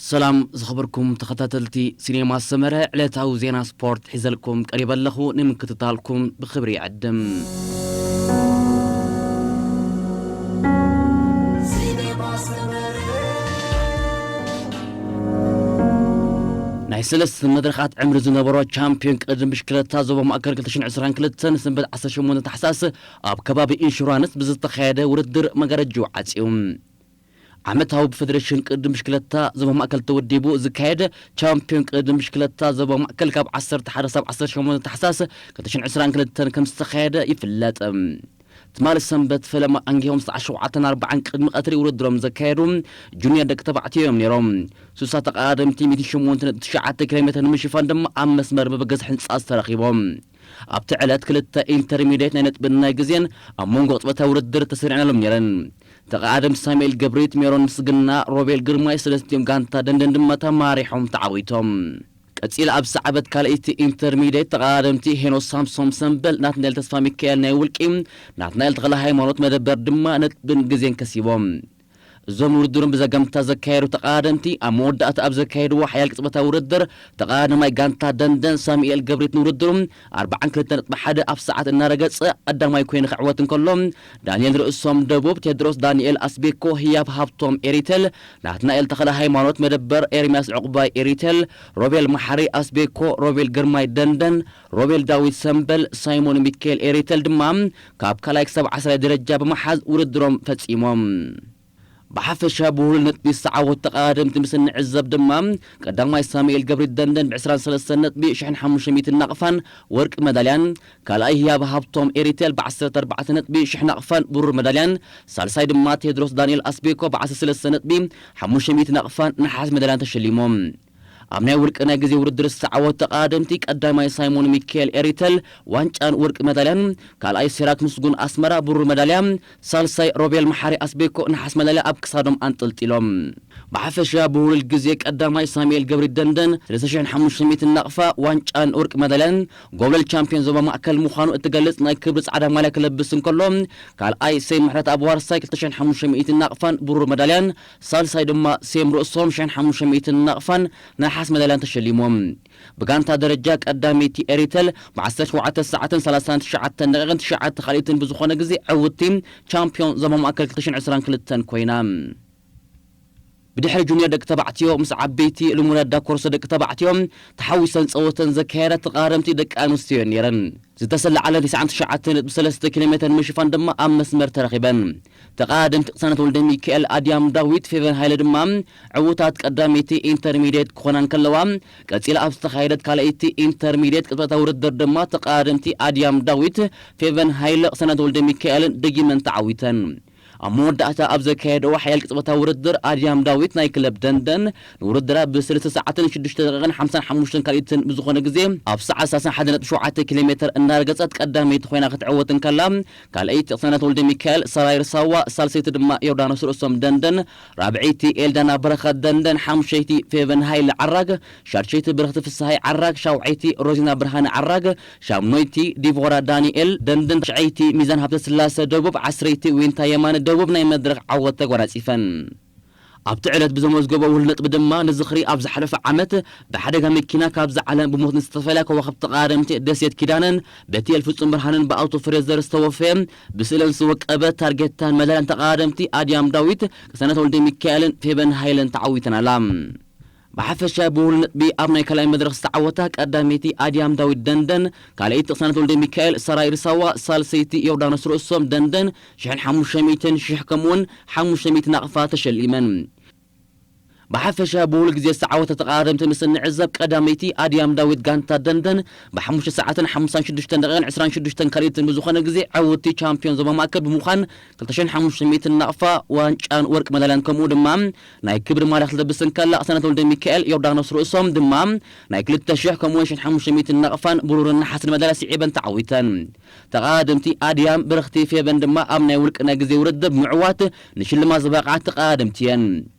ሰላም ዝኸበርኩም ተኸታተልቲ ሲኔማ ሰመረ፣ ዕለታዊ ዜና ስፖርት ሒዘልኩም ቀሪበ ኣለኹ። ንምክትታልኩም ብኽብሪ ይዕድም። ናይ ሰለስተ መድረኻት ዕምሪ ዝነበሮ ቻምፒዮን ቅድድም ብሽክለታ ዞባ ማእከል ክልተ ሽሕን ዕስራን ክልተን ሰንበት ዓሰርተ ሸሞንተ ታሕሳስ ኣብ ከባቢ ኢንሹራንስ ብዝተኻየደ ውድድር መጋረጅኡ ዓጽዩ። ዓመታዊ ብፌደሬሽን ቅድድም ብሽክለታ ዞባ ማእከል ተወዲቡ ዝካየድ ቻምፒዮን ቅድድም ብሽክለታ ዞባ ማእከል ካብ ዓሰርተ ሓደ ሳብ ዓሰርተ ሸሞንተ ታሕሳስ ክልተ ሽሕን ዕስራን ክልተን ከም ዝተኻየደ ይፍለጥ። ትማሊ ሰንበት ፈለማ ኣንጊሆም ሰዓት ሸውዓተን ኣርባዓን ቅድሚ ቀትሪ ውድድሮም ዘካየዱ ጁኒየር ደቂ ተባዕትዮ እዮም ነይሮም። ሱሳ ተቐዳደምቲ ሚእትን ሸሞንተ ነጥቢ ትሽዓተ ኪሎ ሜትር ንምሽፋን ድማ ኣብ መስመር መበገሲ ሕንጻ ዝተረኺቦም። ኣብቲ ዕለት ክልተ ኢንተርሚዲየት ናይ ነጥብን ናይ ግዜን ኣብ መንጎ ቅጽበታዊ ውድድር ተሰሪዐናሎም ነይረን። ተቐዳደምቲ ሳሙኤል ገብሪት፣ ሜሮን ምስግና፣ ሮቤል ግርማይ ሰለስቲኦም ጋንታ ደንደን ድማ ተማሪሖም ተዓዊቶም። ቀጺላ ኣብ ዝሰዓበት ካልኣይቲ ኢንተርሚዲየት ተቐዳደምቲ ሄኖስ ሳምሶም ሰምበል፣ ናትናኤል ተስፋ ሚካኤል ናይ ውልቂ፣ ናትናኤል ተኽለ ሃይማኖት መደበር ድማ ነጥብን ግዜን ከሲቦም። እዞም ውድድሮም ብዘገምታ ዘካየዱ ተቐዳደምቲ ኣብ መወዳእታ ኣብ ዘካየድዎ ሓያል ቅጽበታዊ ውድድር ተቐዳዳማይ ጋንታ ደንደን ሳሙኤል ገብሪት ንውድድሩ ኣርባዓን ክልተ ነጥቢ ሓደ ኣብ ሰዓት እናረገጸ ቀዳማይ ኮይኑ ክዕወት እንከሎ፣ ዳንኤል ርእሶም ደቡብ፣ ቴድሮስ ዳንኤል ኣስቤኮ፣ ህያብ ሃብቶም ኤሪቴል፣ ናትናኤል ተኽለ ሃይማኖት መደበር ኤርሚያስ ዕቑባይ ኤሪቴል፣ ሮቤል መሓሪ ኣስቤኮ፣ ሮቤል ግርማይ ደንደን፣ ሮቤል ዳዊት ሰምበል፣ ሳይሞን ሚካኤል ኤሪቴል ድማ ካብ ካልኣይ ክሳብ ዓስራይ ደረጃ ብምሓዝ ውድድሮም ፈጺሞም። ብሓፈሻ ብሁሉል ነጥቢ ዝተዓወቱ ተቐዳደምቲ ምስ እንዕዘብ ድማ፣ ቀዳማይ ሳሙኤል ገብሪ ደንደን ብ ዕስራን ሰለስተን ነጥቢ ሽሕን ሓሙሽተ ሚእትን ናቕፋን ወርቂ መዳልያን፣ ካልኣይ ህያብ ሃብቶም ኤሪቴል ብ ዓሰርተ ኣርባዕተ ነጥቢ ሽሕ ናቕፋን ብሩር መዳልያን፣ ሳልሳይ ድማ ቴድሮስ ዳንኤል ኣስቤኮ ብ ዓሰርተ ሰለስተ ነጥቢ ሓሙሽተ ሚእቲ ናቕፋን ነሓስ መዳልያን ተሸሊሞም። ኣብ ናይ ውልቂ ናይ ግዜ ውድድር ዝተዓወቱ ተቐዳደምቲ፣ ቀዳማይ ሳይሞን ሚካኤል ኤሪተል ዋንጫን ወርቂ መዳልያን፣ ካልኣይ ሲራክ ምስጉን ኣስመራ ብሩር መዳልያ፣ ሳልሳይ ሮቤል መሓሪ ኣስቤኮ ነሓስ መዳልያ ኣብ ክሳዶም ኣንጠልጢሎም። ብሓፈሻ ብውሉል ግዜ ቀዳማይ ሳሙኤል ገብሪ ደንደን ሰለስተ ሽሕን ሓሙሽተ ሚእትን ናቕፋ ዋንጫን ወርቂ መዳልያን፣ ጎብለል ቻምፒዮን ዞባ ማእከል ምዃኑ እትገልጽ ናይ ክብሪ ጻዕዳ ማልያ ክለብስ እንከሎ፣ ካልኣይ ሴም ምሕረት ኣብ ዋርሳይ ክልተ ሽሕን ሓሙሽተ ሚእትን ናቕፋን ብሩር መዳልያን፣ ሳልሳይ ድማ ሴም ርእሶም ሽሕን ሓሙሽተ ሚእትን ናቕፋን ነሓስ መዳልያን ተሸሊሞም። ብጋንታ ደረጃ ቀዳመይቲ ኤሪተል ብ ዓሰርተ ሸውዓተ ሰዓትን ሰላሳን ትሽዓተን ደቂቕን ትሽዓተ ካልኢትን ብዝኾነ ግዜ ዕውትቲ ቻምፒዮን ዞባ ማእከል ክልተ ሽሕን ዕስራን ክልተን ኮይና። ብድሕሪ ጁኒየር ደቂ ተባዕትዮ ምስ ዓበይቲ ልሙዳት ዳኮርሶ ደቂ ተባዕትዮ ተሓዊሰን ጸወተን ዘካየዳ ተቓረምቲ ደቂ ኣንስትዮ እየን ነይረን። ዝተሰለዓለን ተስዓን ትሽዓተን ነጥቢ ሰለስተ ኪሎ ሜተር ንምሽፋን ድማ ኣብ መስመር ተረኺበን። ተቓደምቲ ቅሳነት ወልደ ሚካኤል፣ ኣድያም ዳዊት፣ ፌቨን ሃይለ ድማ ዕዉታት ቀዳመይቲ ኢንተርሚዲየት ክኾና እንከለዋ፣ ቀጺላ ኣብ ዝተኻየደት ካልኣይቲ ኢንተርሚዲየት ቅጽበታዊ ውድድር ድማ ተቓደምቲ ኣድያም ዳዊት፣ ፌቨን ሃይለ፣ ቅሳነት ወልደ ሚካኤልን ደጊመን ተዓዊተን። ኣብ መወዳእታ ኣብ ዘካየደዎ ሓያል ቅጽበታዊ ውድድር ኣድያም ዳዊት ናይ ክለብ ደንደን ንውድድራ ብሰለስተ ሰዓትን ሽዱሽተ ደቂቕን ሓምሳን ሓሙሽተን ካልኢትን ብዝኾነ ግዜ ኣብ ሰዓት ሰላሳን ሓደ ነጥቢ ሸውዓተ ኪሎ ሜተር እናረገጸት ቀዳመይቲ ኮይና ክትዕወት እንከላ፣ ካልኣይቲ ቅሳነት ወልደ ሚካኤል፣ ሰራይ ርሳዋ፣ ሳልሰይቲ ድማ ዮርዳኖስ ርእሶም ደንደን፣ ራብዐይቲ ኤልዳና በረኸት ደንደን፣ ሓሙሸይቲ ፌቨን ሃይለ ዓራግ፣ ሻድሸይቲ ብርኽቲ ፍስሃይ ዓራግ፣ ሻውዐይቲ ሮዚና ብርሃነ ዓራግ፣ ሻምኖይቲ ዲቮራ ዳንኤል ደንደን፣ ትሽዐይቲ ሚዛን ሃብተስላሰ ደቡብ፣ ዓስረይቲ ዊንታ የማነ ደቡብ ናይ መድረኽ ዓወት ተጎናጺፈን። ኣብቲ ዕለት ብዘመዝገቦ ውህሉል ነጥቢ ድማ ንዝኽሪ ኣብ ዝሓለፈ ዓመት ብሓደጋ መኪና ካብዛ ዓለም ብሞት ንዝተፈልያ ከዋኽብቲ ተቓደምቲ ደሴት ኪዳነን በቲኤል ፍጹም ብርሃንን ብኣውቶ ፍሬዘር ዝተወፈየ ብስእለን ዝወቀበ ታርጌታን መዳልያን ተቓደምቲ ኣድያም ዳዊት፣ ቅሳነት ወልደ ሚካኤልን ፌበን ሃይለን ተዓዊተን ኣላ። ብሓፈሻ ብውህሉል ነጥቢ ኣብ ናይ ካልኣይ መድረኽ ዝተዓወታ ቀዳመይቲ ኣድያም ዳዊት ደንደን፣ ካልኣይቲ ቅሳነት ወልደ ሚካኤል፣ ሰራይ ርሳዋ፣ ሳልሰይቲ ዮርዳኖስ ርእሶም ደንደን ሽሕን ሓሙሽተ ሚእትን ሽሕ ከምኡውን ሓሙሽተ ሚእቲ ናቕፋ ተሸሊመን። ብሓፈሻ ብውህሉል ግዜ ዝተዓወተ ተቓደምቲ ምስ እንዕዘብ ቀዳመይቲ ኣድያም ዳዊት ጋንታ ደንደን ብሓሙሽተ ሰዓትን ሓምሳን ሽዱሽተን ደቂቕን ዕስራን ሽዱሽተን ካልኢትን ብዝኾነ ግዜ ዕውቲ ቻምፒዮን ዞባ ማእከል ብምዃን ክልተ ሽሕን ሓሙሽተ ሚእትን ናቕፋ ዋንጫን ወርቂ መዳልያን ከምኡ ድማ ናይ ክብሪ ማልያ ክትለብስ እንከላ ቅሳነት ወልደ ሚካኤል፣ ዮርዳኖስ ርእሶም ድማ ናይ ክልተ ሽሕ ከምኡውን ሽሕን ሓሙሽተ ሚእትን ናቕፋን ብሩርን ነሓስን መዳልያ ስዒበን ተዓዊተን። ተቓደምቲ ኣድያም ብርኽቲ ፌበን ድማ ኣብ ናይ ውልቂ ናይ ግዜ ውድድር ብምዕዋት ንሽልማት ዝበቕዓ ተቓደምቲ እየን።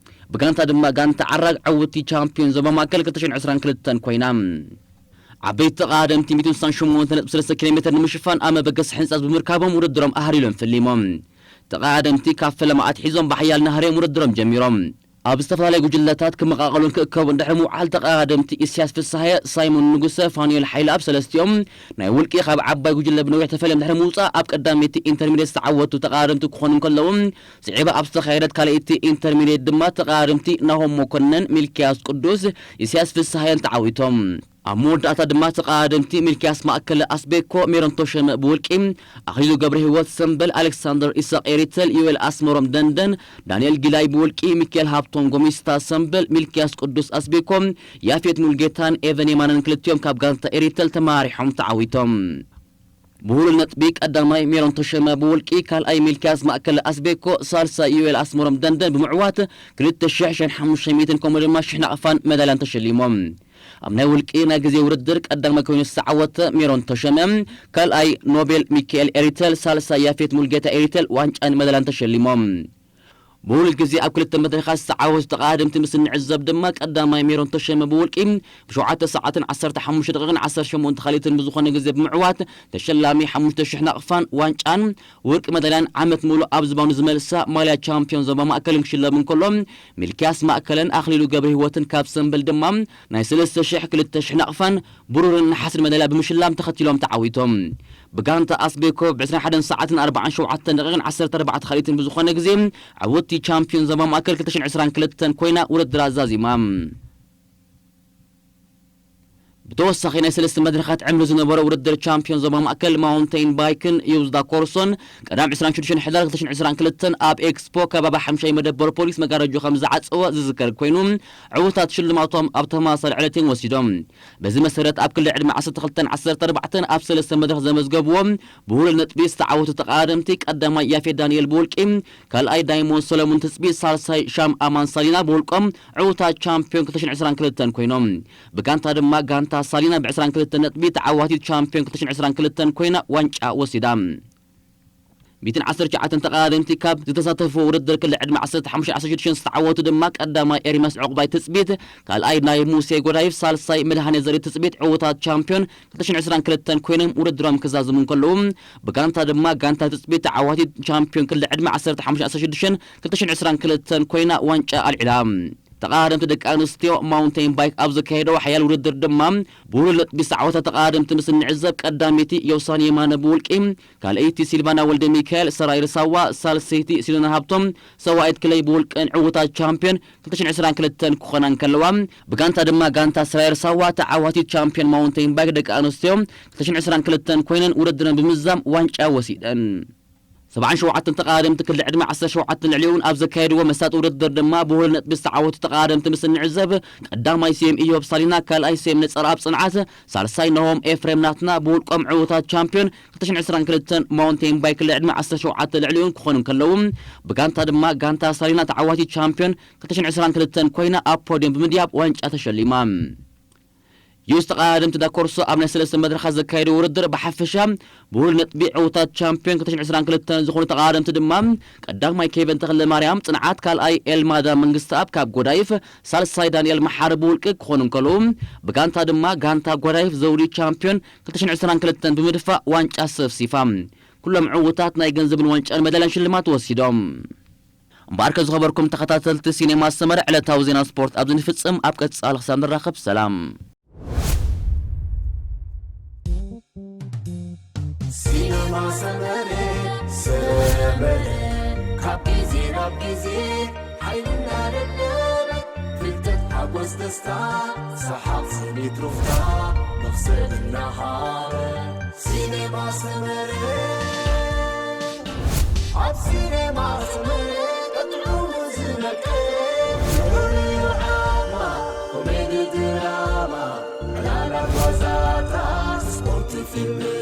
ብጋንታ ድማ ጋንታ ዓራግ ዕውቲ ቻምፒዮን ዞባ ማእከል ክልተ ሽሕን ዕስራን ክልተን ኮይና። ዓበይቲ ተቓደምቲ ሚእትን ስሳን ሸሞንተ ነጥቢ ሰለስተ ኪሎ ሜተር ንምሽፋን ኣብ መበገሲ ሕንጻት ብምርካቦም ውድድሮም ኣህሪሎም ፈሊሞም። ተቓደምቲ ካብ ፈለማ ኣትሒዞም ብሓያል ናህርዮም ውድድሮም ጀሚሮም። ኣብ ዝተፈላለየ ጉጅለታት ክመቓቐሉን ክእከቡን ድሕሪ ምውዓል፣ ተቐዳደምቲ ኢሳያስ ፍስሃየ፣ ሳይሞን ንጉሰ፣ ፋኑኤል ሓይለኣብ ሰለስቲኦም ናይ ውልቂ ካብ ዓባይ ጉጅለ ብነዊሕ ተፈልዮም ድሕሪ ምውጻእ፣ ኣብ ቀዳመይቲ ኢንተርሚድየት ዝተዓወቱ ተቐዳደምቲ ክኾኑ እንከለዉ፣ ስዒባ ኣብ ዝተኻየደት ካልኣይቲ ኢንተርሚድየት ድማ ተቐዳደምቲ ናሆም መኮነን፣ ሚልኪያስ ቅዱስ፣ ኢሳያስ ፍስሃየን ተዓዊቶም። ኣብ መወዳእታ ድማ ተቐዳደምቲ ሚልኪያስ ማእከለ ኣስቤኮ፣ ሜሮን ተሸመ ብውልቂ፣ ኣኽሊሉ ገብረ ህይወት ሰምበል፣ ኣሌክሳንደር ኢሳቕ ኤሪተል፣ ዩኤል ኣስመሮም ደንደን፣ ዳንኤል ጊላይ ብውልቂ፣ ሚካኤል ሃብቶም ጎሚስታ ሰምበል፣ ሚልኪያስ ቅዱስ ኣስቤኮ፣ ያፌት ሙልጌታን ኤቨን የማነን ክልቲኦም ካብ ጋንታ ኤሪተል ተመራሪሖም ተዓዊቶም። ብሁሉል ነጥቢ ቀዳማይ ሜሮን ተሸመ ብውልቂ፣ ካልኣይ ሚልኪያስ ማእከለ ኣስቤኮ፣ ሳልሳይ ዩኤል ኣስመሮም ደንደን ብምዕዋት ክልተ ሺሕ፣ ሽሕን ሓሙሽተ ሚእትን ከምኡ ድማ ሽሕ ናቕፋን መዳልያን ተሸሊሞም። ኣብ ናይ ውልቂ ናይ ግዜ ውድድር ቀዳማይ ኮይኑ ዝተዓወተ ሜሮን ተሸመ፣ ካልኣይ ኖቤል ሚካኤል ኤሪተል፣ ሳልሳይ ያፌት ሙልጌታ ኤሪተል ዋንጫን መዳልያን ተሸሊሞም። ብሁሉል ግዜ ኣብ ክልተ መድረኻት ዝተዓወቱ ተቐዳደምቲ ምስ እንዕዘብ ድማ፣ ቀዳማይ ሜሮን ተሸመ ብውልቂ ብሸውዓተ ሰዓትን ዓሰርተ ሓሙሽተ ደቂቕን ዓሰርተ ሸሞንተ ካልኢትን ብዝኾነ ግዜ ብምዕዋት ተሸላሚ ሓሙሽተ ሽሕ ናቕፋን ዋንጫን ወርቂ መዳልያን ዓመት ሙሉእ ኣብ ዝባኑ ዝመልሳ ማልያ ቻምፒዮን ዞባ ማእከልን ክሽለም እንከሎ፣ ሚልኪያስ ማእከለን ኣኽሊሉ ገብረ ህይወትን ካብ ሰምበል ድማ ናይ ሰለስተ ሽሕ፣ ክልተ ሽሕ ናቕፋን ብሩርን ነሓስን መዳልያ ብምሽላም ተኸቲሎም ተዓዊቶም። ብጋንታ ኣስቤኮ ብ ዕስራን ሓደን ሰዓትን ኣርባዓን ሸውዓተን ደቂቕን ዓሰርተ ኣርባዕተ ካልኢትን ብዝኾነ ግዜ ዕውቲ ቻምፒዮን ዞባ ማእከል ክልተ ሽሕን ዕስራን ክልተን ኮይና ውድድር ኣዛዚማ። ብተወሳኺ ናይ ሰለስተ መድረኻት ዕምሪ ዝነበሮ ውድድር ቻምፒዮን ዞባ ማእከል ማውንቴን ባይክን ዩዝዳ ኮርሶን ቀዳም ዕስራን ሽዱሽተን ሕዳር ክልተ ሽሕን ዕስራን ክልተን ኣብ ኤክስፖ ከባቢ ሓምሻይ መደበር ፖሊስ መጋረጆ ከም ዝዓጸወ ዝዝከር ኮይኑ፣ ዕውታት ሽልማቶም ኣብ ተመሳሳሊ ዕለት እዮም ወሲዶም። በዚ መሰረት ኣብ ክሊ ዕድመ ዓሰርተ ክልተን ዓሰርተ ኣርባዕተን ኣብ ሰለስተ መድረኽ ዘመዝገብዎም ብሁሉል ነጥቢ ዝተዓወቱ ተቐዳደምቲ ቀዳማይ ያፌት ዳንኤል ብውልቂ፣ ካልኣይ ዳይሞንድ ሰለሙን ትጽቢት፣ ሳልሳይ ሻም ኣማን ሳሊና ብውልቆም ዕውታት ቻምፒዮን ክልተ ሽሕን ዕስራን ክልተን ኮይኖም። ብጋንታ ድማ ጋንታ ሳሊና ብ ዕስራን ክልተን ነጥቢ ተዓዋቲት ቻምፒዮን ክልተ ሽሕን ዕስራን ክልተን ኮይና ዋንጫ ወሲዳ። ሚእትን ዓሰርተ ትሽዓተን ተቐዳደምቲ ካብ ዝተሳተፉ ውድድር ክሊ ዕድመ ዓሰርተ ሓሙሽተ ዓሰርተ ሽዱሽተን ዝተዓወቱ ድማ ቀዳማይ ኤርሚያስ ዕቑባይ ትጽቢት፣ ካልኣይ ናይ ሙሴ ጎዳይፍ፣ ሳልሳይ መድሃኔ ዘሪ ትጽቢት ዕውታት ቻምፒዮን ክልተ ሽሕን ዕስራን ክልተን ኮይኖም ውድድሮም ክዛዝሙ እንከለዉ፣ ብጋንታ ድማ ጋንታ ትጽቢት ተዓዋቲት ቻምፒዮን ክሊ ዕድመ ዓሰርተ ሓሙሽተ ዓሰርተ ሽዱሽተን ክልተ ሽሕን ዕስራን ክልተን ኮይና ዋንጫ ኣልዒላ። ተቐዳደምቲ ደቂ ኣንስትዮ ማውንቴን ባይክ ኣብ ዘካየደዎ ሓያል ውድድር ድማ ብሁሉል ነጥቢ ዝተዓወታ ተቐዳደምቲ ምስ እንዕዘብ፣ ቀዳመይቲ ዮሳን የማነ ብውልቂ፣ ካልኣይቲ ሲልቫና ወልደ ሚካኤል ሰራይር ሳዋ፣ ሳልሰይቲ ሲዶና ሃብቶም ሰዋኢት ክለይ ብውልቀን ዕውታት ቻምፒዮን ክልተ ሽሕን ዕስራን ክልተን ክኾና እንከለዋ፣ ብጋንታ ድማ ጋንታ ሰራይር ሳዋ ተዓዋቲት ቻምፒዮን ማውንቴን ባይክ ደቂ ኣንስትዮ ክልተ ሽሕን ዕስራን ክልተን ኮይነን ውድድረን ብምዝዛም ዋንጫ ወሲደን። ሰብዓን ሸውዓተን ተቐዳደምቲ ክሊ ዕድመ ዓሰርተ ሸውዓተን ልዕሊኡን ኣብ ዘካየድዎ መሳጢ ውድድር ድማ ብሁሉል ነጥቢ ዝተዓወቱ ተቐዳደምቲ ምስ እንዕዘብ፣ ቀዳማይ ስም ኢዮብ ሳሊና፣ ካልኣይ ስም ነጸርኣብ ጽንዓት፣ ሳልሳይ ናሆም ኤፍሬም ናትና ብውልቆም ዕውታት ቻምፒዮን ክልተ ሽሕን ዕስራን ክልተን ማውንቴን ባይክ ክሊ ዕድመ ዓሰርተ ሸውዓተ ልዕሊኡን ክኾኑ እንከለዉ፣ ብጋንታ ድማ ጋንታ ሳሊና ተዓዋቲት ቻምፒዮን ክልተ ሽሕን ዕስራን ክልተን ኮይና ኣብ ፖድዮም ብምድያብ ዋንጫ ተሸሊማ። ዩስ ተቐዳደምቲ ዳኮርሶ ኣብ ናይ ሰለስተ መድረኻት ዘካየዱ ውድድር ብሓፈሻ ብሁሉል ነጥቢ ዕውታት ቻምፒዮን ክልተ ሽሕን ዕስራን ክልተን ዝኾኑ ተቐዳደምቲ ድማ ቀዳማይ ኬቨን ተኽለ ማርያም ጽንዓት፣ ካልኣይ ኤልማዳ መንግስተኣብ ካብ ጎዳይፍ፣ ሳልሳይ ዳንኤል መሓሪ ብውልቂ ክኾኑ እንከለዉ፣ ብጋንታ ድማ ጋንታ ጎዳይፍ ዘውዲ ቻምፒዮን ክልተ ሽሕን ዕስራን ክልተን ብምድፋእ ዋንጫ ሰፍሲፋ። ኩሎም ዕውታት ናይ ገንዘብን ዋንጫን መዳልያን ሽልማት ወሲዶም። እምበኣርከ ዝኸበርኩም ተኸታተልቲ ሲኔማ ሰመረ፣ ዕለታዊ ዜና ስፖርት ኣብዚ ንፍጽም። ኣብ ቀጻሊ ክሳብ ንራኸብ ሰላም። ሲነማ ሰመረ ሰመረ ካብ ግዜ ናብ ግዜ ሓይልና ደደበ ፍልጠት ሓጎስ ደስታ ሰሓቕ ስኒት ሩፍታ መኽሰብ እናሃበ ሲነማ ሰመረ ኣብ ሲነማ ሰመረ ቀጥዑ ዝመቀ ፍሉይ ዓማ ኮሜዲ ድራማ ዕላላ ጓዛታ ስፖርት ፊልም